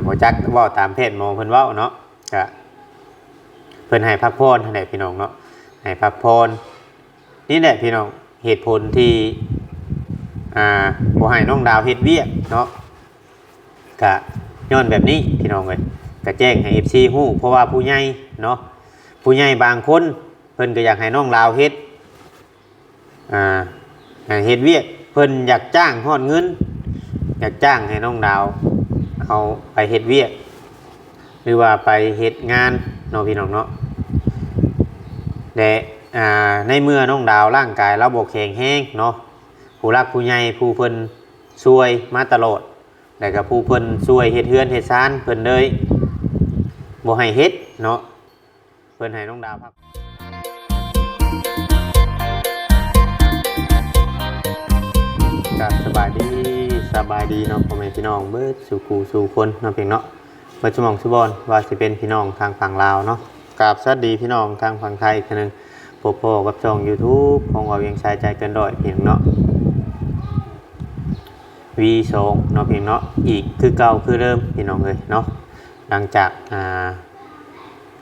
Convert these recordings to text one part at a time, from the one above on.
ບໍ່ຈັກ ເວົ້າຕາມແພດໝໍເພິ່ນເວົ້າເນາະ ກະເພິ່ນໃຫ້ພັກຜ່ອນຫັ້ນແຫຼະພີ່ນ້ອງເນາະ ໃຫ້ພັກຜ່ອນ. ນີ້ແຫຼະພີ່ນ້ອງ ເຫດຜົນທີ່ ອ່າ ບໍ່ໃຫ້ນ້ອງດາວເຮັດວຽກເນາະ ກະຍ້ອນແບບນີ້ພີ່ນ້ອງເອີຍ ກະແຈ້ງໃຫ້ເອັຟຊີຮູ້ ເພາະວ່າຜູ້ໃຫຍ່ເນາະ ຜູ້ໃຫຍ່ບາງຄົນເພິ່ນກໍຢາກໃຫ້ນ້ອງດາວເຮັດ ອ່າ ໃຫ້ເຮັດວຽກ ເພິ່ນຢາກຈ້າງຮອດເງິນ ຢາກຈ້າງໃຫ້ນ້ອງດາວເຮົາໄປເຮັດວຽກ ຫຼືວ່າໄປເຮັດງານເນາະ ພີ່ນ້ອງເນາະ ແລະ ອ່າ ໃນເມື່ອນ້ອງດາວຮ່າງກາຍລາວບໍ່ແຂງແຮງເນາະ ຜູ້ຫຼັກຜູ້ໃຫຍ່ຜູ້ເພິ່ນຊ່ວຍມາຕະຫຼອດ ແລະກະຜູ້ເພິ່ນຊ່ວຍເຮັດເຮືອນເຮັດຊານ ເພິ່ນເລີຍບໍ່ໃຫ້ເຮັດເນາະ ເພິ່ນໃຫ້ນ້ອງດາວພັກ ກະສະບາຍດີ ສະບາຍດີເນາະ ພໍ່ແມ່ພີ່ນ້ອງເບິດສູ່ຄູ່ສູ່ຄົນເນາະ ພຽງເນາະ ເບິດຊຸໝ່ອງຊຸບ່ອນ ວ່າຊິເປັນພີ່ນ້ອງທາງຝັ່ງລາວເນາະ ກາບສະຫວັດດີພີ່ນ້ອງທາງຝັ່ງໄທອີກເທື່ອໜຶ່ງ ພົບພໍ້ກັບຊ່ອງຢູທູບຂອງເວົ້າວຽງຊາຍໃຈເກີນຮ້ອຍ ພຽງເນາະ ວີສອງເນາະ ພຽງເນາະ ອີກຄືເກົ່າຄືເດີມ ພີ່ນ້ອງເອີຍເນາະ ຫຼັງຈາກ ອ່າ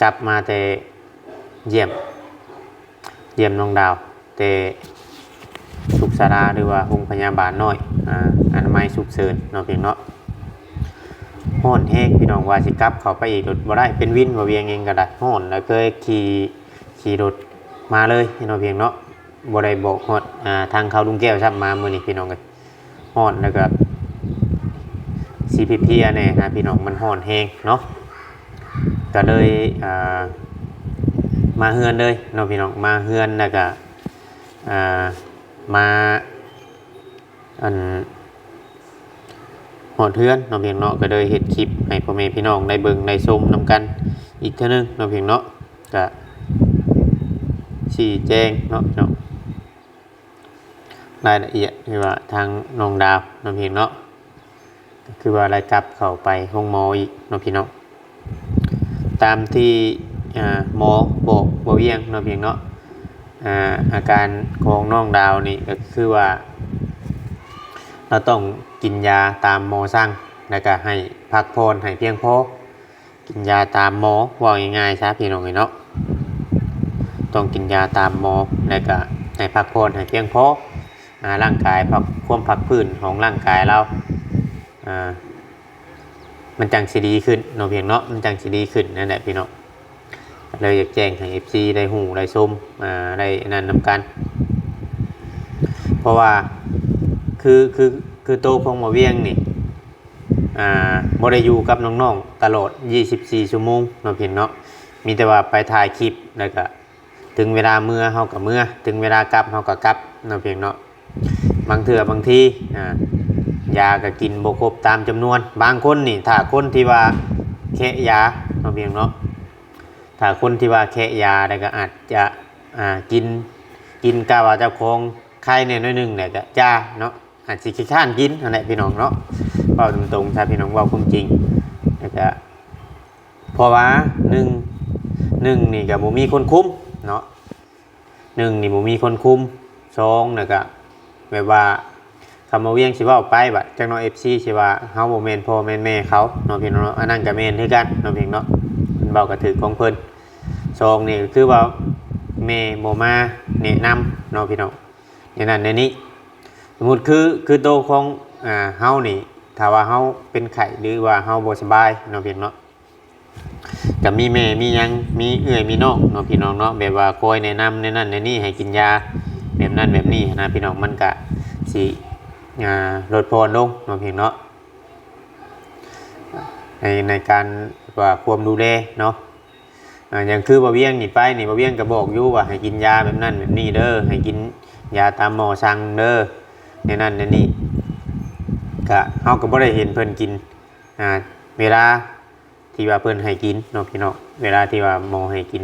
ກັບມາແຕ່ຢ້ຽມ ຢ້ຽມນ້ອງດາວ ແຕ່ສຸກສາລາ ຫຼືວ່າໂຮງພະຍາບານນ້ອຍ ອາ ອະນາໄມສຸກເສີນເນາະ ພຽງເນາະ ຮ້ອນແຮງພີ່ນ້ອງ ວ່າຊິກັບເຂົ້າໄປອີກລົດບໍ່ໄດ້ ເປັນວິນ ເວົ້າວຽງເອງກໍໄດ້ ຮ້ອນ ແລ້ວເຄີຍຂີ່ ຂີ່ລົດມາເລີຍເນາະ ພຽງເນາະ ບໍ່ໄດ້ບອກຮອດ ອ່າ ທາງເຂົ້າລຸງແກ້ວຊ້ຳ ມາມື້ນີ້ພີ່ນ້ອງເອີຍ ຮ້ອນ ແລ້ວກໍຊິເພຍໆແດ່ນະພີ່ນ້ອງ ມັນຮ້ອນແຮງເນາະ ກໍເລີຍ ອ່າ ມາເຮືອນເລີຍເນາະ ພີ່ນ້ອງ ມາເຮືອນ ແລ້ວກໍ ອ່າ ມາ ອັນ ຮອດເຮືອນເນາະ ພຽງເນາະ ກໍເລີຍເຮັດຄລິບໃຫ້ພໍ່ແມ່ພີ່ນ້ອງໄດ້ເບິ່ງໄດ້ຊົມນຳກັນອີກເທື່ອໜຶ່ງເນາະ ພຽງເນາະ ກະຊີ້ແຈງເນາະ ເນາະ ລາຍລະອຽດທີ່ວ່າທາງນ້ອງດາວເນາະ ພຽງເນາະ ກໍຄືວ່າໄດ້ກັບເຂົ້າໄປໂຮງໝໍອີກເນາະ ພີ່ນ້ອງ ຕາມທີ່ ອ່າ ໝໍບອກບ່າວວຽງເນາະ ພຽງເນາະ ອ່າ ອາການຂອງນ້ອງດາວນີ້ກໍຄືວ່າ ລາວຕ້ອງກິນຢາຕາມໝໍສັ່ງ ແລ້ວກໍໃຫ້ພັກຜ່ອນໃຫ້ພຽງພໍ ກິນຢາຕາມໝໍ ເວົ້າງ່າຍໆຊະ ພີ່ນ້ອງເອີຍເນາະ ຕ້ອງກິນຢາຕາມໝໍ ແລ້ວກໍໃຫ້ພັກຜ່ອນໃຫ້ພຽງພໍ ອ່າ ຮ່າງກາຍ ຄວາມພັກພື້ນຂອງຮ່າງກາຍລາວ ອ່າ ມັນຈັ່ງຊິດີຂຶ້ນເນາະ ພຽງເນາະ ມັນຈັ່ງຊິດີຂຶ້ນນັ້ນແຫຼະ ພີ່ນ້ອງ ເລີຍຢາກແຈ້ງໃຫ້ເອັຟຊີໄດ້ຮູ້ໄດ້ຊົມ ອ່າ ໄດ້ອັນນັ້ນນຳກັນ ເພາະວ່າ ຄື ຄື ຄືໂຕຂອງໝໍວຽງນີ້ ອ່າ ບໍ່ໄດ້ຢູ່ກັບນ້ອງໆຕະຫຼອດ ຊາວສີ່ຊົ່ວໂມງເນາະ ພຽງເນາະ ມີແຕ່ວ່າໄປຖ່າຍຄລິບ ແລ້ວກະເຖິງເວລາເມືອເຮົາກະເມືອ ເຖິງເວລາກັບເຮົາກະກັບເນາະ ພຽງເນາະ ບາງເທື່ອບາງທີ ອ່າ ຢາກໍກິນບໍ່ຄົບຕາມຈຳນວນ ບາງຄົນນີ້ ຖ້າຄົນທີ່ວ່າແຄະຢາເນາະ ພຽງເນາະ ຖ້າຄົນທີ່ວ່າແຄະຢາແລ້ວກໍອາດຈະ ອ່າ ກິນ ກິນກະວ່າເຈົ້າຂອງໄຄແດ່ໜ້ອຍໜຶ່ງແຫຼະ ກໍຢ່າເນາະ ອາດຊິຂີ້ຄ້ານກິນຫັ້ນແຫຼະ ພີ່ນ້ອງເນາະ ເວົ້າຕົງໆ ຖ້າພີ່ນ້ອງເວົ້າຄວາມຈິງ ແລ້ວກໍ ເພາະວ່າ ໜຶ່ງ ໜຶ່ງນີ້ກໍບໍ່ມີຄົນຄຸມເນາະ ໜຶ່ງນີ້ບໍ່ມີຄົນຄຸມ ສອງແລ້ວກໍແບບວ່າ ຄຳວ່າວຽງຊິເວົ້າໄປ ບັດຈັກໜ້ອຍເອັຟຊີຊິວ່າເຮົາບໍ່ແມ່ນພໍ່ແມ່ນແມ່ເຂົາເນາະ ພຽງເນາະ ອັນນັ້ນກໍແມ່ນຄືກັນເນາະ ພຽງເນາະ ເພິ່ນເວົ້າກໍຖືກຂອງເພິ່ນ ສອງນີ້ກໍຄືວ່າແມ່ບໍ່ມາແນະນຳເນາະ ພີ່ນ້ອງ ໃນນັ້ນໃນນີ້ ສົມມຸດຄື ຄືໂຕຂອງ ອ່າ ເຮົານີ້ ຖ້າວ່າເຮົາເປັນໄຂ້ ຫຼືວ່າເຮົາບໍ່ສະບາຍເນາະ ພຽງເນາະ ກໍມີແມ່ມີຫຍັງ ມີເອື້ອຍມີນ້ອງເນາະ ພີ່ນ້ອງເນາະ ແບບວ່າຄອຍແນະນຳແນວນັ້ນແນວນີ້ ໃຫ້ກິນຢາແບບນັ້ນແບບນີ້ນະ ພີ່ນ້ອງ ມັນກະຊິ ອ່າ ລົດຜ່ອນລົງເນາະ ພຽງເນາະ ໃນ ໃນການວ່າຄວາມດູແລເນາະ ອ່າ ຢ່າງຄືບ່າວວຽງນີ້ໄປນີ້ ບ່າວວຽງກໍບອກຢູ່ວ່າໃຫ້ກິນຢາແບບນັ້ນແບບນີ້ເດີ ໃຫ້ກິນຢາຕາມໝໍສັ່ງເດີ ແນວນັ້ນແນວນີ້ ກະ ເຮົາກໍບໍ່ໄດ້ເຫັນເພິ່ນກິນ ອ່າ ເວລາທີ່ວ່າເພິ່ນໃຫ້ກິນເນາະ ພີ່ນ້ອງ ເວລາທີ່ວ່າໝໍໃຫ້ກິນ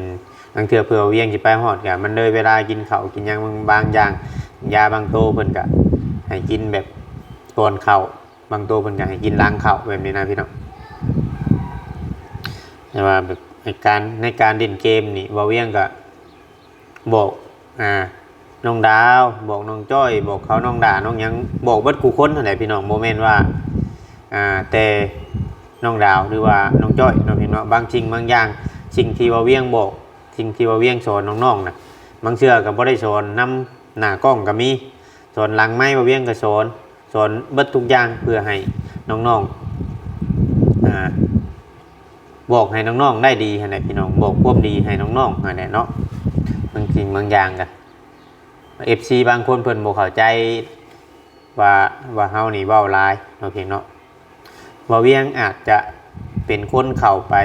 ບາງເທື່ອເພື່ອວຽງຊິໄປຮອດ ກະມັນເລີຍເວລາກິນເຂົ້າກິນຫຍັງ ບາງ ບາງຢ່າງ ຢາບາງໂຕເພິ່ນກະໃຫ້ກິນແບບກ່ອນເຂົ້າ ບາງໂຕເພິ່ນກະໃຫ້ກິນຫຼັງເຂົ້າ ແບບນີ້ນະ ພີ່ນ້ອງ ແຕ່ວ່າແບບໃນການ ໃນການຫຼິ້ນເກມນີ້ ບ່າວວຽງກະ ບອກ ອ່າ ນ້ອງດາວ ບອກນ້ອງຈ້ອຍ ບອກເຂົາ ນ້ອງດາ ນ້ອງຫຍັງ ບອກເບິດຄູ່ຄົນຫັ້ນແຫຼະ ພີ່ນ້ອງ ບໍ່ແມ່ນວ່າ ອ່າ ແຕ່ ນ້ອງດາວ ຫຼືວ່ານ້ອງຈ້ອຍເນາະ ເພງເນາະ. ບາງສິ່ງບາງຢ່າງ ສິ່ງທີ່ວ່າວຽງບອກ ສິ່ງທີ່ວ່າວຽງສອນນ້ອງໆນະ ບາງເທື່ອກໍບໍ່ໄດ້ສອນນຳໜ້າກ້ອງກໍມີ ສອນຫຼັງໄມค์ວ່າວຽງກໍສອນ ສອນເບິດທຸກຢ່າງ ເພື່ອໃຫ້ນ້ອງໆ ອ່າ ບອກໃຫ້ນ້ອງໆໄດ້ດີຫັ້ນແຫຼະພີ່ນ້ອງ ບອກຄວາມດີໃຫ້ນ້ອງໆຫັ້ນແຫຼະເນາະ. ບາງສິ່ງບາງຢ່າງກໍ ເອັຟຊີ ບາງຄົນເພິ່ນບໍ່ເຂົ້າໃຈວ່າ ວ່າເຮົານີ້ເວົ້າຫຼາຍເນາະ ເພງເນາະ. ບ່າວວຽງອາດຈະເປັນຄົນເຂົ້າໄປ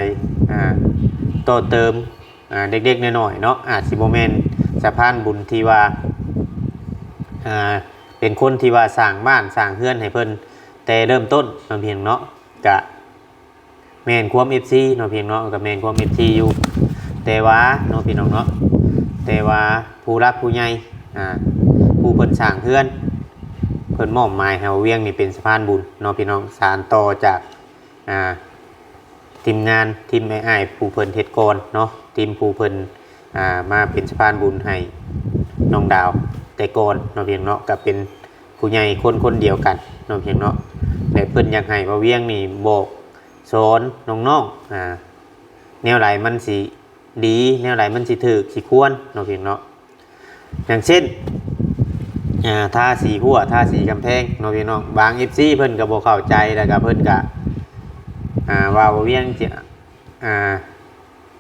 ອ່າ ຕໍ່ເຕີມ ອ່າ ເດັກໆນ້ອຍໆເນາະ ອາດຊິບໍ່ແມ່ນສະພານບຸນທີ່ວ່າ ອ່າ ເປັນຄົນທີ່ວ່າສ້າງບ້ານສ້າງເຮືອນໃຫ້ເພິ່ນແຕ່ເລີ່ມຕົ້ນເນາະ ເພງເນາະ. ກະແມ່ນຄວາມ ເອັຟຊີ ເນາະ ເພງເນາະ ກະແມ່ນຄວາມ ເອັຟຊີ ຢູ່ ແຕ່ວ່າເນາະ ພີ່ນ້ອງເນາະ ແຕ່ວ່າຜູ້ຫຼັກຜູ້ໃຫຍ່ ອ່າ ຜູ້ເພິ່ນສ້າງເຮືອນ ເພິ່ນມອບໝາຍໃຫ້ບ່າວວຽງນີ້ເປັນສະພານບຸນເນາະ ພີ່ນ້ອງ ສານຕໍ່ຈາກ ອ່າ ທີມງານ ທີມອ້າຍໆຜູ້ເພິ່ນເຮັດກ່ອນເນາະ ທີມຜູ້ເພິ່ນ ອ່າ ມາເປັນສະພານບຸນໃຫ້ນ້ອງດາວແຕ່ກ່ອນເນາະ ພີ່ນ້ອງເນາະ. ກະເປັນຜູ້ໃຫຍ່ຄົນຄົນດຽວກັນເນາະ ພີ່ນ້ອງເນາະ ແລະເພິ່ນຢາກໃຫ້ບ່າວວຽງນີ້ບອກສອນນ້ອງໆ ອ່າ ແນວໃດມັນຊິດີ ແນວໃດມັນຊິຖືກຊິຄວນເນາະ ພີ່ນ້ອງເນາະ. ຢ່າງເຊັ່ນ ອ່າ ທາສີຮົ້ວ ທາສີກຳແພງເນາະ ພີ່ນ້ອງ. ບາງ ເອັຟຊີ ເພິ່ນກໍບໍ່ເຂົ້າໃຈ ແລ້ວກໍເພິ່ນກໍ ອ່າ ວ່າບ່າວວຽງຈະ ອ່າ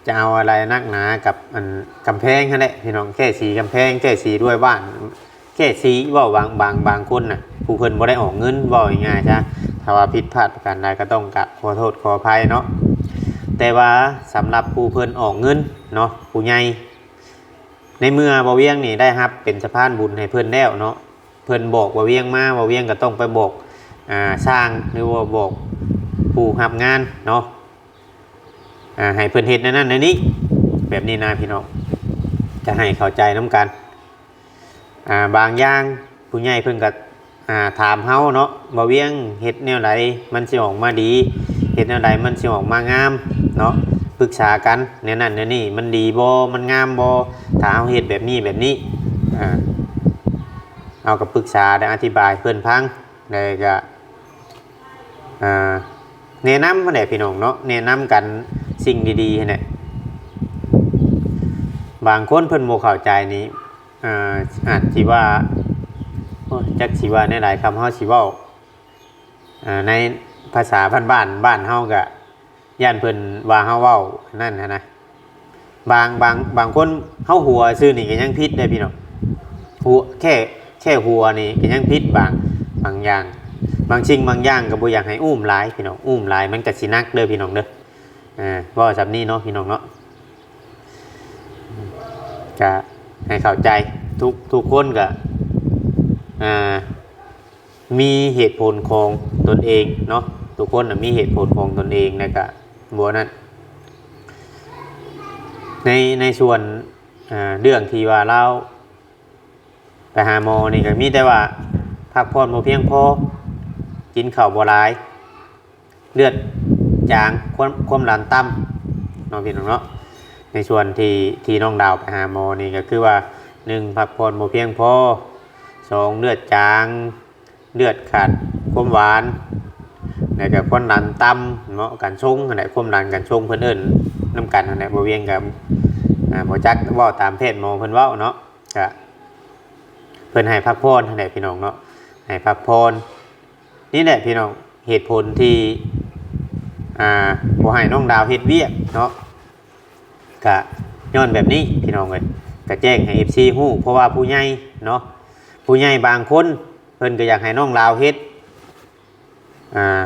ຈະເອົາອະໄລນັກໜາກັບອັນກຳແພງຫັ້ນແຫຼະ ພີ່ນ້ອງ. ແກ້ສີກຳແພງ ແກ້ສີລວດບ້ານ ແກ້ສີ ເວົ້າບາງ ບາງ ບາງຄົນນະ ຜູ້ເພິ່ນບໍ່ໄດ້ອອກເງິນ ເວົ້າງ່າຍໆຊະ ຖ້າວ່າຜິດພາດປະການໃດກໍຕ້ອງກະຂໍໂທດຂໍອະໄພເນາະ. ແຕ່ວ່າສຳລັບຜູ້ເພິ່ນອອກເງິນເນາະ ຜູ້ໃຫຍ່ ໃນເມື່ອບ່າວວຽງນີ້ໄດ້ຮັບເປັນສະພານບຸນໃຫ້ເພິ່ນແລ້ວເນາະ ເພິ່ນບອກບ່າວວຽງມາ ບ່າວວຽງກໍຕ້ອງໄປບອກ ອ່າ ຊ່າງ ຫຼືວ່າບອກຜູ້ຮັບງານເນາະ ອ່າ ໃຫ້ເພິ່ນເຮັດແນວນັ້ນແນວນີ້ ແບບນີ້ນະ ພີ່ນ້ອງ ຈະໃຫ້ເຂົ້າໃຈນຳກັນ. ອ່າ ບາງຢ່າງຜູ້ໃຫຍ່ເພິ່ນກໍ ອ່າ ຖາມເຮົາເນາະ ບ່າວວຽງເຮັດແນວໃດມັນຊິອອກມາດີ ເຮັດແນວໃດມັນຊິອອກມາງາມເນາະ ປຶກສາກັນ ແນວນັ້ນແນວນີ້ ມັນດີບໍ່ ມັນງາມບໍ່ ຖ້າເຮົາເຮັດແບບນີ້ແບບນີ້ ອ່າ ເຮົາກໍປຶກສາ ແລະ ອະທິບາຍເພິ່ນຟັງ ແລ້ວກໍ ອ່າ ແນະນຳຫັ້ນແຫຼະ ພີ່ນ້ອງເນາະ ແນະນຳກັນສິ່ງດີໆຫັ້ນແຫຼະ. ບາງຄົນເພິ່ນບໍ່ເຂົ້າໃຈນີ້ ອ່າ ອາດຊິວ່າ ໂອ້ຍ ຈັກຊິວ່າແນວໃດ ຄຳເຮົາຊິເວົ້າ ອ່າ ໃນພາສາບ້ານໆ ບ້ານເຮົາກະຢ້ານເພິ່ນວ່າເຮົາເວົ້ານັ້ນຫັ້ນນະ. ບາງ ບາງ ບາງຄົນເຮົາຫົວຊື່ນີ້ກໍຍັງຜິດເດ້ພີ່ນ້ອງ ຫົວ ແຄ່ ແຄ່ຫົວນີ້ກໍຍັງຜິດ ບາງ ບາງຢ່າງ ບາງສິ່ງບາງຢ່າງກໍບໍ່ຢາກໃຫ້ອຸ້ມຫຼາຍພີ່ນ້ອງ ອຸ້ມຫຼາຍມັນກໍຊິໜັກເດີພີ່ນ້ອງເດີ. ອ່າ ເວົ້າສ່ຳນີ້ເນາະ ພີ່ນ້ອງເນາະ ກະໃຫ້ເຂົ້າໃຈ ທຸກ ທຸກຄົນກະ ອ່າ ມີເຫດຜົນຂອງຕົນເອງເນາະ ທຸກຄົນນະມີເຫດຜົນຂອງຕົນເອງ ແລ້ວກະບໍ່ນັ້ນ ໃນ ໃນສ່ວນ ອ່າ ເລື່ອງທີ່ວ່າລາວໄປຫາໝໍນີ້ ກະມີແຕ່ວ່າພັກຜ່ອນບໍ່ພຽງພໍ ກິນເຂົ້າບໍ່ຫຼາຍ ເລືອດຈາງ ຄວາມ ຄວາມດັນຕ່ຳເນາະ ພີ່ນ້ອງເນາະ. ໃນສ່ວນທີ່ ທີ່ນ້ອງດາວໄປຫາໝໍນີ້ ກໍຄືວ່າ ໜຶ່ງ ພັກຜ່ອນບໍ່ພຽງພໍ ສອງ ເລືອດຈາງ ເລືອດຂາດຄວາມຫວານ ແລ້ວກໍຄວາມດັນຕ່ຳເນາະ ການຊົງຫັ້ນແຫຼະ ຄວາມດັນການຊົງ ເພິ່ນເອີ້ນນຳກັນຫັ້ນແຫຼະ ບໍ່ວຽງກໍ ອ່າ ບໍ່ຈັກ ເວົ້າຕາມແພດໝໍເພິ່ນເວົ້າເນາະ ກະເພິ່ນໃຫ້ພັກຜ່ອນຫັ້ນແຫຼະ ພີ່ນ້ອງເນາະ ໃຫ້ພັກຜ່ອນ. ນີ້ແຫຼະພີ່ນ້ອງ ເຫດຜົນທີ່ ອ່າ ບໍ່ໃຫ້ນ້ອງດາວເຮັດວຽກເນາະ ກະຍ້ອນແບບນີ້ພີ່ນ້ອງເອີຍ ກະແຈ້ງໃຫ້ ເອັຟຊີ ຮູ້ ເພາະວ່າຜູ້ໃຫຍ່ເນາະ ຜູ້ໃຫຍ່ບາງຄົນເພິ່ນກໍຢາກໃຫ້ນ້ອງດາວເຮັດ ອ່າ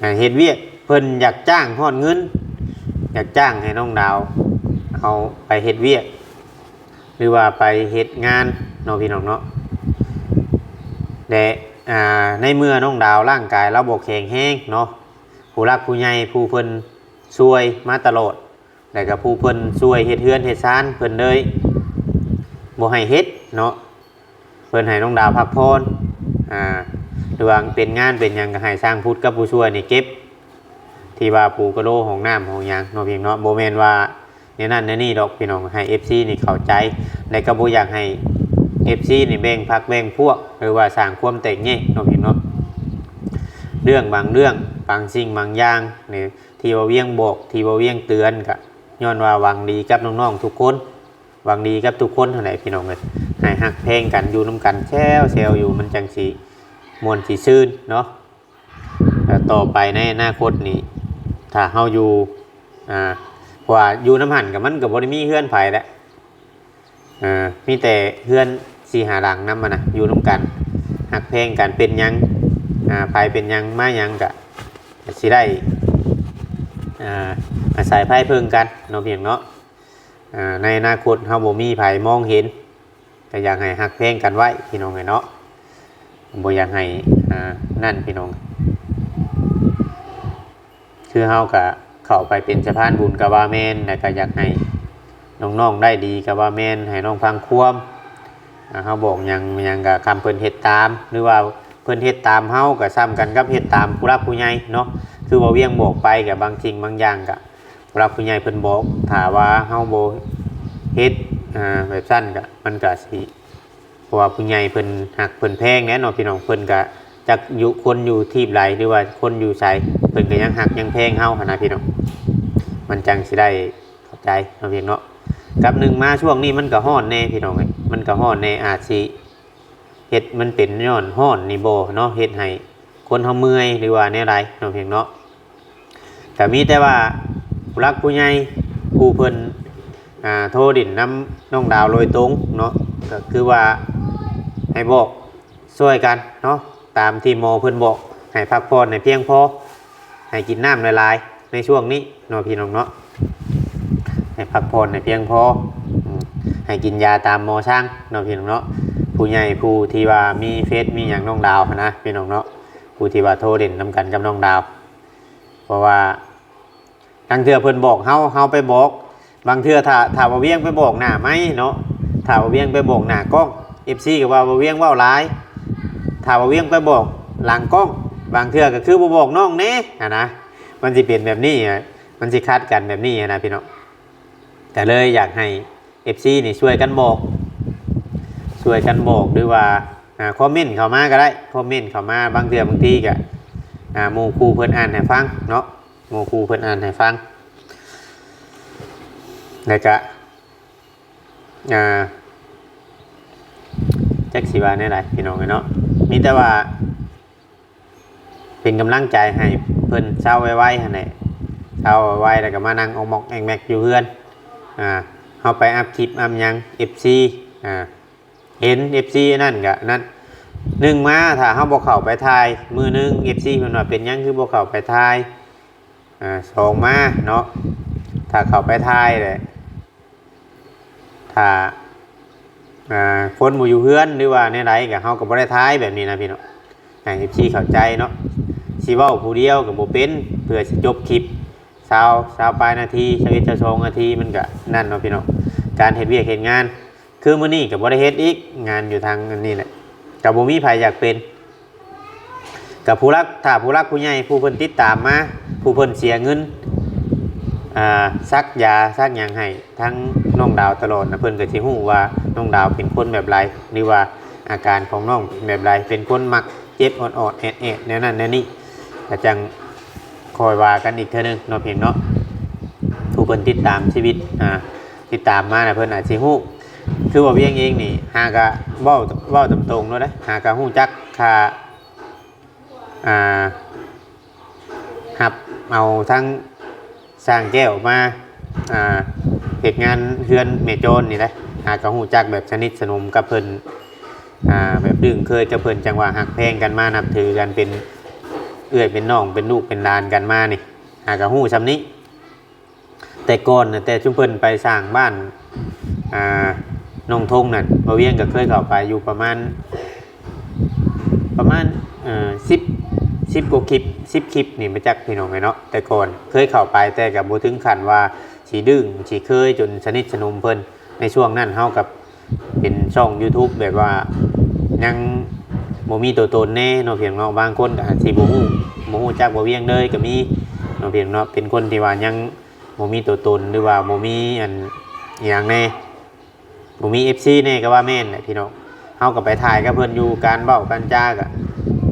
ໃຫ້ເຮັດວຽກ ເພິ່ນຢາກຈ້າງຮອດເງິນ ຢາກຈ້າງໃຫ້ນ້ອງດາວເອົາໄປເຮັດວຽກ ຫຼືວ່າໄປເຮັດງານເນາະ ພີ່ນ້ອງເນາະ. ແລະ ອ່າ ໃນເມື່ອນ້ອງດາວຮ່າງກາຍລາວບໍ່ແຂງແຮງເນາະ ຜູ້ຫຼັກຜູ້ໃຫຍ່ຜູ້ເພິ່ນຊ່ວຍມາຕະຫຼອດ ແລ້ວກໍຜູ້ເພິ່ນຊ່ວຍເຮັດເຮືອນເຮັດຊານ ເພິ່ນເລີຍບໍ່ໃຫ້ເຮັດເນາະ ເພິ່ນໃຫ້ນ້ອງດາວພັກຜ່ອນ ອ່າ ຫຼືວ່າເປັນງານເປັນຫຍັງກໍໃຫ້ຊ່າງພຸດກັບຜູ້ຊ່ວຍນີ້ເກັບ ທີ່ວ່າປູກະໂລຫ້ອງນ້ຳຫ້ອງຫຍັງເນາະ ພີ່ນ້ອງເນາະ ບໍ່ແມ່ນວ່າ ແນວນັ້ນແນວນີ້ດອກ ພີ່ນ້ອງ ໃຫ້ ເອັຟຊີ ນີ້ເຂົ້າໃຈ ແລະກໍບໍ່ຢາກໃຫ້ ເອັຟຊີ ນີ້ແບ່ງພັກແບ່ງພວກ ຫຼືວ່າສ້າງຄວາມແຕກແຍກເນາະ ພີ່ນ້ອງເນາະ. ເລື່ອງບາງເລື່ອງ ບາງສິ່ງບາງຢ່າງນີ້ ທີ່ວ່າວຽງບອກ ທີ່ວ່າວຽງເຕືອນ ກະຍ້ອນວ່າຫວັງດີກັບນ້ອງໆທຸກຄົນ ຫວັງດີກັບທຸກຄົນຫັ້ນແຫຼະພີ່ນ້ອງເອີຍ ໃຫ້ຮັກແພງກັນ ຢູ່ນຳກັນແຊວໆຢູ່ ມັນຈັ່ງຊິມ່ວນຊິຊື່ນເນາະ. ແລ້ວຕໍ່ໄປໃນອະນາຄົດນີ້ ຖ້າເຮົາຢູ່ ອ່າ ເພາະວ່າຢູ່ນຳຫັ້ນກໍ ມັນກໍບໍ່ໄດ້ມີເຮືອນໃຜແຫຼະ ອ່າ ມີແຕ່ເຮືອນສີ່ຫ້າຫຼັງນຳຫັ້ນນະ ຢູ່ນຳກັນ ຮັກແພງກັນ ເປັນຫຍັງ ອ່າ ໃຜເປັນຫຍັງມາຫຍັງກະ ກະຊິໄດ້ ອ່າ ອາໄສໃຜເພິ່ງກັນເນາະ ພີ່ນ້ອງເນາະ. ອ່າ ໃນອະນາຄົດເຮົາບໍ່ມີໃຜມອງເຫັນ ກໍຢາກໃຫ້ຮັກແພງກັນໄວ້ ພີ່ນ້ອງເອີຍເນາະ ບໍ່ຢາກໃຫ້ ອ່າ ນັ້ນ ພີ່ນ້ອງ. ຄືເຮົາກະເຂົ້າໄປເປັນສະພານບຸນກະວ່າແມ່ນ ແລ້ວກະຢາກໃຫ້ນ້ອງໆໄດ້ດີກະວ່າແມ່ນ ໃຫ້ນ້ອງຟັງຄວາມ ອ່າ ເຮົາບອກຫຍັງຫຍັງກະ ຄຳເພິ່ນເຮັດຕາມ ຫຼືວ່າເພິ່ນເຮັດຕາມເຮົາ ກະສ່ຳກັນກັບເຮັດຕາມຜູ້ຫຼັກຜູ້ໃຫຍ່ເນາະ. ຄືວ່າວຽງບອກໄປກະ ບາງສິ່ງບາງຢ່າງກະ ຜູ້ຫຼັກຜູ້ໃຫຍ່ເພິ່ນບອກ ຖ້າວ່າເຮົາບໍ່ເຮັດ ອ່າ ແບບຊັ້ນກະ ມັນກະຊິ ເພາະວ່າຜູ້ໃຫຍ່ເພິ່ນຮັກເພິ່ນແພງແຫຼະເນາະ ພີ່ນ້ອງ. ເພິ່ນກະຈັກຢູ່ ຄົນຢູ່ທີບໃດ ຫຼືວ່າຄົນຢູ່ໃສ ເພິ່ນກະຍັງຮັກຍັງແພງເຮົາຫັ້ນນະ ພີ່ນ້ອງ. ມັນຈັ່ງຊິໄດ້ເຂົ້າໃຈເນາະ ພີ່ນ້ອງເນາະ. ກັບໜຶ່ງມາຊ່ວງນີ້ມັນກະຮ້ອນແດ່ ພີ່ນ້ອງເອີຍ ມັນກະຮ້ອນແດ່ ອາດຊິເຮັດ ມັນເປັນຍ້ອນຮ້ອນນີ້ບໍ່ເນາະ ເຮັດໃຫ້ຄົນເຮົາເມື່ອຍ ຫຼືວ່າແນວໃດເນາະ ພີ່ນ້ອງເນາະ. ກະມີແຕ່ວ່າຜູ້ຫຼັກຜູ້ໃຫຍ່ ຜູ້ເພິ່ນ ອ່າ ໂທຫຼິ້ນນຳນ້ອງດາວໂດຍຕົງເນາະ ກະຄືວ່າໃຫ້ບອກຊ່ວຍກັນເນາະ ຕາມທີ່ໝໍເພິ່ນບອກ ໃຫ້ພັກຜ່ອນໃຫ້ພຽງພໍ ໃຫ້ກິນນ້ຳຫຼາຍໆໃນຊ່ວງນີ້ເນາະ ພີ່ນ້ອງເນາະ. ໃຫ້ພັກຜ່ອນໃຫ້ພຽງພໍ ອືມ ໃຫ້ກິນຢາຕາມໝໍສັ່ງເນາະ ພີ່ນ້ອງເນາະ. ຜູ້ໃຫຍ່ຜູ້ທີ່ວ່າມີເຟສມີຫຍັງນ້ອງດາວຫັ້ນນະ ພີ່ນ້ອງເນາະ ຜູ້ທີ່ວ່າໂທຫຼິ້ນນຳກັນກັບນ້ອງດາວ ເພາະວ່າ ລາງເທື່ອເພິ່ນບອກເຮົາ ເຮົາໄປບອກ ບາງເທື່ອຖ້າ ຖ້າວ່າວຽງໄປບອກໜ້າໄມເນາະ ຖ້າວ່າວຽງໄປບອກໜ້າກ້ອງ ເອັຟຊີກໍວ່າ ວ່າວຽງເວົ້າຫຼາຍ. ຖ້າວ່າວຽງໄປບອກຫຼັງກ້ອງ ບາງເທື່ອກໍຄືບໍ່ບອກນ້ອງແດ່ຫັ້ນນະ. ມັນຊິເປັນແບບນີ້ ມັນຊິຂັດກັນແບບນີ້ຫັ້ນນະ ພີ່ນ້ອງ. ກໍເລີຍຢາກໃຫ້ເອັຟຊີນີ້ຊ່ວຍກັນບອກ ຊ່ວຍກັນບອກ ຫຼືວ່າ ອ່າ ຄອມເມັນເຂົ້າມາກໍໄດ້ ຄອມເມັນເຂົ້າມາ. ບາງເທື່ອບາງທີກໍ ອ່າ ໝູ່ຄູ່ເພິ່ນອ່ານໃຫ້ຟັງເນາະ ໝູ່ຄູ່ເພິ່ນອ່ານໃຫ້ຟັງ ແລ້ວກະ ອ່າ ຈັກຊິວ່າແນວໃດ ພີ່ນ້ອງເອີຍເນາະ. ມີແຕ່ວ່າເປັນກຳລັງໃຈໃຫ້ເພິ່ນເຊົາໄວໆຫັ້ນແຫຼະ ເຊົາໄວໆ ແລ້ວກໍມານັ່ງອອກມອກແອກແມັກຢູ່ເຮືອນ. ອ່າ ເຮົາໄປອັບຄລິບອັບຫຍັງ ເອັຟຊີ ອ່າ ເຫັນ ເອັຟຊີ ອັນນັ້ນກະນັ້ນ ໜຶ່ງມາ ຖ້າເຮົາບໍ່ເຂົ້າໄປຖ່າຍມື້ໜຶ່ງ ເອັຟຊີ ເພິ່ນວ່າເປັນຫຍັງຄືບໍ່ເຂົ້າໄປຖ່າຍ. ອ່າ ສອງມາເນາະ ຖ້າເຂົ້າໄປຖ່າຍແຫຼະ ຖ້າ ອ່າ ຄົນບໍ່ຢູ່ເຮືອນ ຫຼືວ່າແນວໃດ ກະເຮົາກໍບໍ່ໄດ້ຖ່າຍແບບນີ້ນະ ພີ່ນ້ອງ. ໃຫ້ເອັຟຊີເຂົ້າໃຈເນາະ ຊິເວົ້າຜູ້ດຽວກໍບໍ່ເປັນ ເພື່ອຊິຈົບຄລິບ ຊາວ ຊາວປາຍນາທີ ຊາວເອັດ ຊາວສອງນາທີ ມັນກະນັ້ນເນາະ ພີ່ນ້ອງ. ການເຮັດວຽກເຮັດງານ ຄືມື້ນີ້ກໍບໍ່ໄດ້ເຮັດອີກ ງານຢູ່ທາງອັນນີ້ແຫຼະ ກໍບໍ່ມີໃຜຢາກເປັນ. ກໍຜູ້ລັກ ຖ້າຜູ້ຫຼັກຜູ້ໃຫຍ່ ຜູ້ເພິ່ນຕິດຕາມມາ ຜູ້ເພິ່ນເສຍເງິນ ອ່າ ສັກຢາສັກຫຍັງໃຫ້ທາງນ້ອງດາວຕະຫຼອດນະ ເພິ່ນກໍຊິຮູ້ວ່ານ້ອງດາວເປັນຄົນແບບໃດ ຫຼືວ່າອາການຂອງນ້ອງເປັນແບບໃດ ເປັນຄົນມັກເຈັບອອດໆແອດໆ ແນວນັ້ນແນວນີ້ ກໍຈັ່ງຄ່ອຍວ່າກັນອີກເທື່ອໜຶ່ງເນາະ ພີ່ນ້ອງເນາະ. ຜູ້ເພິ່ນຕິດຕາມຊີວິດ ອ່າ ຕິດຕາມມານະ ເພິ່ນອາດຊິຮູ້. ຄືວ່າວຽງເອງນີ້ ຫາກະເວົ້າ ເວົ້າຕາມຕົງໂລດເດ້ ຫາກະຮູ້ຈັກຄ່າ ອ່າ ຮັບເອົາທັງຊ່າງແກ້ວມາ ອ່າ ເຮັດງານເຮືອນແມ່ໂຈນນີ້ແຫຼະ ຫາກະຮູ້ຈັກແບບສະໜິດສະໜົມກັບເພິ່ນ ອ່າ ແບບດຶງເຄີຍກັບເພິ່ນ ຈັ່ງວ່າຮັກແພງກັນມາ ນັບຖືກັນເປັນເອື້ອຍເປັນນ້ອງ ເປັນລູກເປັນຫຼານກັນມານີ້ ຫາກະຮູ້ຊ່ຳນີ້. ແຕ່ກ່ອນນະ ແຕ່ຊຸມເພິ່ນໄປສ້າງບ້ານ ອ່າ ໜອງທົງນັ້ນ ບ່າວວຽງກໍເຄີຍເຂົ້າໄປຢູ່ປະມານ ປະມານ ເອີ ສິບ ສິບກວ່າຄລິບ ສິບຄລິບນີ້ ບໍ່ຈັກ ພີ່ນ້ອງເອີຍເນາະ. ແຕ່ກ່ອນເຄີຍເຂົ້າໄປ ແຕ່ກໍບໍ່ເຖິງຂັ້ນວ່າຊິດຶງ ຊິເຄີຍຈົນສະໜິດສະໜົມເພິ່ນ. ໃນຊ່ວງນັ້ນເຮົາກໍເປັນຊ່ອງຢູທູບແບບວ່າຍັງບໍ່ມີຕົວຕົນແດ່ເນາະ ພີ່ນ້ອງເນາະ. ບາງຄົນກໍອາດຊິບໍ່ຮູ້ ບໍ່ຮູ້ຈັກບ່າວວຽງເລີຍກໍມີເນາະ ພີ່ນ້ອງເນາະ. ເປັນຄົນທີ່ວ່າຍັງ ບໍ່ມີຕົວຕົນ ຫຼືວ່າບໍ່ມີອັນອີ່ຫຍັງແດ່ ບໍ່ມີເອັຟຊີແດ່ກໍວ່າແມ່ນແຫຼະ ພີ່ນ້ອງ. ເຮົາກໍໄປຖ່າຍກັບເພິ່ນຢູ່ ການເວົ້າການຈາກໍ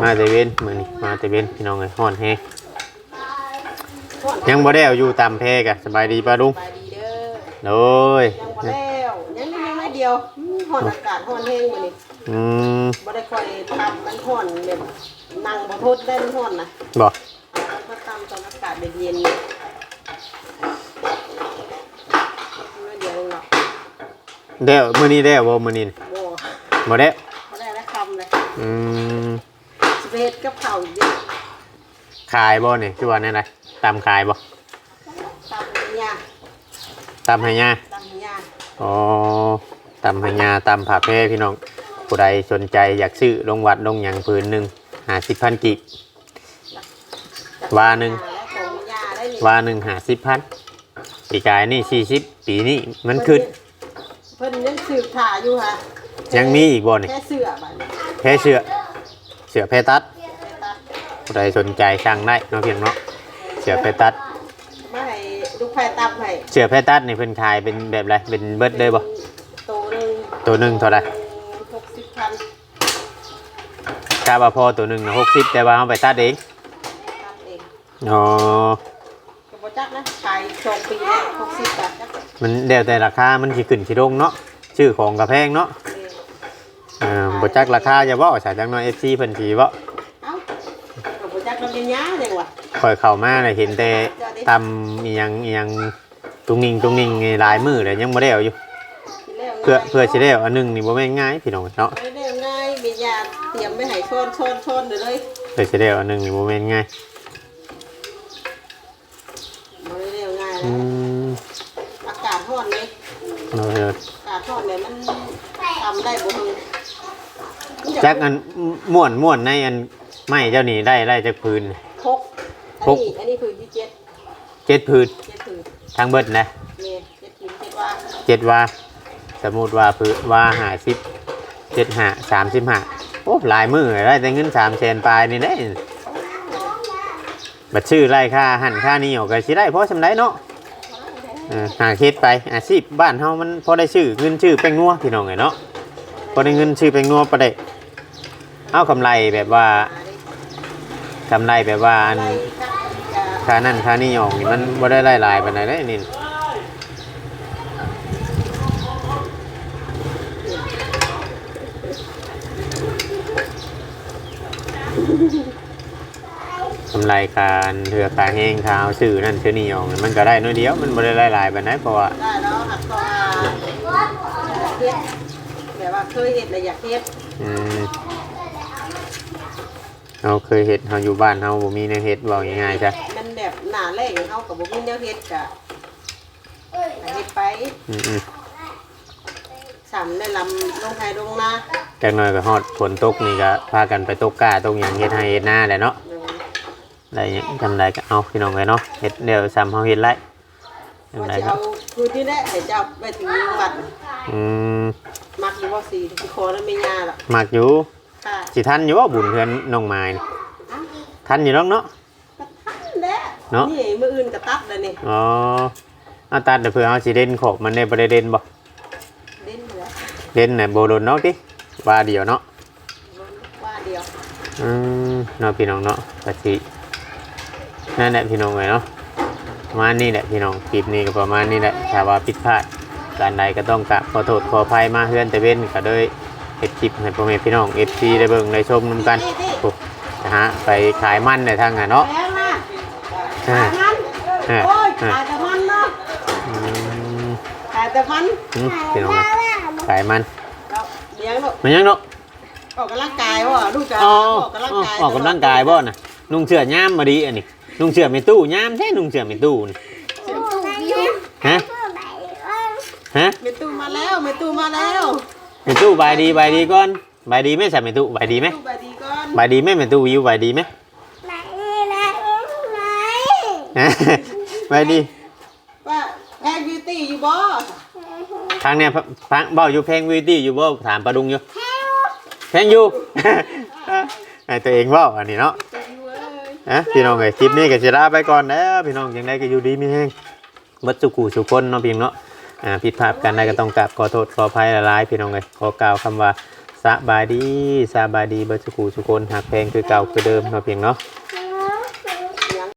ມາແຕ່ເວັນ ມື້ນີ້ມາແຕ່ເວັນ ພີ່ນ້ອງເອີຍ ຮ້ອນແຮງ. ຍັງບໍ່ແລ້ວຢູ່ຕຳແພກະ. ສະບາຍດີປ້າລຸງ. ສະບາຍດີເດີ. ໂດຍ. ຍັງບໍ່ແລ້ວ ຍັງ ຍັງໜ້ອຍດຽວ. ອືມ ຮ້ອນ ອາກາດຮ້ອນແຮງມື້ນີ້. ອືມ ບໍ່ໄດ້ຄ່ອຍຕຳ ມັນຮ້ອນ ແບບນັ່ງບໍ່ທົນໄດ້ ມັນຮ້ອນນະ. ບໍ່ ມາຕຳຕອນອາກາດເຢັນໆ ໜ້ອຍດຽວເອງເນາະ. ແລ້ວ ມື້ນີ້ແລ້ວບໍ່? ມື້ນີ້ ບໍ່ ບໍ່ແລ້ວ. ບໍ່ໄດ້ແລ້ວ ຄ່ຳເລີຍ. ອືມ ຊິໄປເຮັດກັບເຂົ້າອີກເດ້. ຂາຍບໍ່ນີ້? ຄືວ່າແນວໃດ? ຕຳຂາຍບໍ່? ຕຳໃຫ້ຍ່າ ຕຳໃຫ້ຍ່າ. ຕຳໃຫ້ຍ່າ. ອໍ ຕຳໃຫ້ຍ່າ ຕຳຜ້າແພພີ່ນ້ອງ. ຜູ້ໃດສົນໃຈຢາກຊື້ລົງວັດລົງຫຍັງ ຜືນໜຶ່ງຫ້າສິບພັນກີບ. ວາໜຶ່ງ ຂອງຍ່າໄດ້ນີ້ ວາໜຶ່ງຫ້າສິບພັນ. ປີກາຍນີ້ສີ່ສິບ ປີນີ້ມັນຂຶ້ນ. ເພິ່ນຍັງສືບຖ້າຢູ່ຫະ. ຍັງມີອີກບໍ່ນີ້? ແພເສື້ອບັດນີ້ ແພເສື້ອ ເສື້ອແພຕັດ. ຜູ້ໃດສົນໃຈສັ່ງໄດ້ເນາະ ພີ່ນ້ອງເນາະ. ເສື້ອແພຕັດ ມາໃຫ້ລູກແພຕັດໃຫ້. ເສື້ອແພຕັດນີ້ເພິ່ນຂາຍເປັນແບບໃດ? ເປັນເບິດເລີຍບໍ່? ໂຕໜຶ່ງ ໂຕໜຶ່ງເທົ່າໃດ? ຫົກສິບພັນ. ກະວ່າພໍໂຕໜຶ່ງນະ ຫົກສິບ ແຕ່ວ່າເຮົາໄປຕັດເອງ. ຕັດເອງ. ອໍ ກໍບໍ່ຈັກນະ ຂາຍສອງປີແລ້ວ ຫົກສິບບາດ. ມັນແລ້ວແຕ່ລາຄາ ມັນຊິຂຶ້ນຊິລົງເນາະ. ຊື້ຂອງກໍແພງເນາະ. ແມ່ນ. ເອີ ບໍ່ຈັກລາຄາ ຢ່າເວົ້າຊະ ຈັກໜ້ອຍເອັຟຊີເພິ່ນຊິເວົ້າ. ເອົ້າ ກໍບໍ່ຈັກນຳເປັນຫຍັງຫຍັງວະ. ຂ້ອຍເຂົ້າມາແລ້ວເຫັນແຕ່ຕຳອີ່ຫຍັງອີ່ຫຍັງ ຕຸງນິ່ງຕຸງນິ່ງນີ້ຫຼາຍມື້ແລ້ວ ຍັງບໍ່ແລ້ວຢູ່. ຊິແລ້ວ ເພື່ອ ງ່າຍ ເພື່ອຊິແລ້ວອັນໜຶ່ງນີ້ບໍ່ແມ່ນງ່າຍ ພີ່ນ້ອງເນາະ. ບໍ່ໄດ້ແລ້ວງ່າຍ ແມ່ຍ່າຕຽມໄວ້ໃຫ້ຊ້ອນໆໆເລີຍ. ເພື່ອຊິແລ້ວອັນໜຶ່ງນີ້ບໍ່ແມ່ນງ່າຍ. ບໍ່ໄດ້ແລ້ວງ່າຍ. ອືມ ອາກາດຮ້ອນເດ້. ເອີ ອາກາດຮ້ອນແບບມັນທຳໄດ້ບໍ່ເຖິງ. ຈັກອັນ ມ້ວນ ມ້ວນໃນອັນໄມ້ເຈົ້ານີ້ໄດ້ ໄດ້ຈັກຜືນ? ຫົກ. ຫົກ. ອັນນີ້ ອັນນີ້ຜືນທີເຈັດ. ເຈັດຜືນ. ເຈັດຜືນ ທັງເບິດນະ. ແມ່ນ ເຈັດຜືນ ເຈັດວາ. ເຈັດວາ. ສົມມຸດວ່າຜືນ ວາຫ້າສິບ ເຈັດຫ້າ ສາມສິບຫ້າ. ໂອ້ ຫຼາຍມື້ໄດ້ແຕ່ເງິນສາມແສນປາຍນີ້ເດ້. ບັດຊື້ໄລ່ຄ່າຫັ້ນຄ່ານີ້ອອກກໍຊິໄດ້ພໍສ່ຳໃດເນາະ. ເອີ ຫາເຮັດໄປ ອາຊີບບ້ານເຮົາມັນພໍໄດ້ຊື້ເງິນຊື້ແປ້ງນົວ ພີ່ນ້ອງເອີຍເນາະ. ພໍໄດ້ເງິນຊື້ແປ້ງນົວ ພໍໄດ້ເອົາກຳໄລແບບວ່າ ກຳໄລແບບວ່າອັນ ຄ່ານັ້ນຄ່ານີ້ອອກນີ້ ມັນບໍ່ໄດ້ໄດ້ຫຼາຍປານໃດເດ້ນີ້. ກຳໄລການເທື່ອການແຮງ ຄ່າເຮົາຊື້ນັ້ນຊື້ນີ້ອອກ ມັນກໍໄດ້ໜ້ອຍດຽວ ມັນບໍ່ໄດ້ຫຼາຍປານໃດ ເພາະວ່າ ໄດ້ແລ້ວ ຫາກກໍວ່າເຮັດ ແບບວ່າເຄີຍເຮັດແລ້ວຢາກເຮັດ. ອືມ ເຮົາເຄີຍເຮັດ ເຮົາຢູ່ບ້ານເຮົາບໍ່ມີແນວເຮັດ ເວົ້າງ່າຍໆຊະ ມັນແບບໜ້າແລ້ງ ເຮົາກໍບໍ່ມີແນວເຮັດ ກະ ເຮັດໄປ. ອືມ ອືມ ສ່ຳໄດ້ລຳລົງໄຮ່ລົງນາ ຈັກໜ້ອຍກໍຮອດຝົນຕົກນີ້ກໍພາກັນໄປຕົກກ້າຕົກຫຍັງ ເຮັດໄຮ່ເຮັດນາແຫຼະເນາະ. ໂດຍ ໄດ້ຫຍັງຈຳໄດ້ກໍເອົາ ພີ່ນ້ອງເອີຍເນາະ ເຮັດແລ້ວສ່ຳເຮົາເຮັດໄດ້. ວ່າຊິເອົາຄືນນີ້ແຫຼະ ໃຫ້ເຈົ້າໄປເຖິງວັດ. ອືມ ມັກຢູ່ບໍ່ສີ? ຊິຂໍນຳແມ່ຍ່າລະ. ມັກຢູ່. ຊິທັນຢູ່ບໍ່ບຸນເຮືອນນ້ອງໝາຍນີ້? ເອົ້າ ທັນຢູ່ດອກເນາະ. ກໍທັນແຫຼະເນາະ ນີ້ມື້ອື່ນກໍຕັດແລ້ວນີ້. ອໍ ເອົາຕັດແລ້ວ ເພື່ອເຮົາຊິເດັນຂອບມັນໄດ້ ບໍ່ໄດ້ເດັນບໍ່? ເດັ່ນແຫຼະ ເດັ່ນແຫຼະ ບໍ່ດົນດອກຕິ ວ່າດຽວເນາະ ວ່າດຽວ. ອືມ ເນາະ ພີ່ນ້ອງເນາະ ກະຊິ ນັ້ນແຫຼະ ພີ່ນ້ອງເອີຍເນາະ ປະມານນີ້ແຫຼະ ພີ່ນ້ອງ ຄລິບນີ້ກໍປະມານນີ້ແຫຼະ ຖ້າວ່າຜິດພາດ ການໃດກໍຕ້ອງກາບຂໍໂທດຂໍອະໄພ ມາເຮືອນແຕ່ເວັນກໍເລີຍເຮັດຄລິບໃຫ້ພໍ່ແມ່ພີ່ນ້ອງເອັຟຊີໄດ້ເບິ່ງໄດ້ຊົມນຳກັນ. ໂອ້ ໄປຫາ ໄປຂາຍມັນໄດ້ທາງນັ້ນເນາະ. ຂາຍມັນ ເອີ ເອີ ໂອ້ຍ ເອີ ຂາຍແຕ່ມັນເນາະ. ອືມ ຂາຍແຕ່ມັນ. ອືມ ພີ່ນ້ອງເອີຍ ຂາຍມັນ. ເອົ້າ ແມ່ນຫຍັງລູກ? ແມ່ນຫຍັງເນາະ? ອອກກຳລັງກາຍບໍ່? ລູກກະ ອໍ ອອກກຳລັງກາຍ ອໍ ອອກກຳລັງກາຍບໍ່ນະ? ນຸ່ງເສື້ອຍາມມາດີອັນນີ້ ນຸ່ງເສື້ອແມ່ຕູ້ຍາມແທ້ ນຸ່ງເສື້ອແມ່ຕູ້ນີ້. ຮະ? ຮະ? ແມ່ຕູ້ມາແລ້ວ ແມ່ຕູ້ມາແລ້ວ. ແມ່ຕູ້ບາຍດີ ບາຍດີກ່ອນ ບາຍດີແມ່ ສາແມ່ຕູ້ ບາຍດີແມ່ ແມ່ຕູ້ບາຍດີກ່ອນ ບາຍດີແມ່ ແມ່ຕູ້ວິວ ບາຍດີແມ່ ບາຍດີ ບາຍດີ. ວ່າແພງບິວຕີ້ຢູ່ບໍ່? ທາງນີ້ ຟັງເວົ້າຢູ່ ແພງບິວຕີ້ຢູ່ບໍ່? ຖາມປ້າລຸງຢູ່. ແພງຢູ່ ແພງຢູ່ ໃຫ້ຕົວເອງເວົ້າອັນນີ້ເນາະ. ແພງຢູ່ເອີຍ. ອ່ະ ພີ່ນ້ອງເອີຍ ຄລິບນີ້ກໍຊິລາໄປກ່ອນແລ້ວ ພີ່ນ້ອງ ຈັ່ງໃດກໍຢູ່ດີມີແຮງເບິດສູ່ຄູ່ສູ່ຄົນເນາະ ພີ່ນ້ອງເນາະ. ອ່າ ຜິດພາດການໃດກໍຕ້ອງກາບຂໍໂທດຂໍອະໄພຫຼາຍໆ ພີ່ນ້ອງເອີຍ. ຂໍກ່າວຄຳວ່າ ສະບາຍດີ ສະບາຍດີເບິດສູ່ຜູ້ສູ່ຄົນ ຮັກແພງຄືເກົ່າຄືເດີມເນາະ ພຽງເນາະ.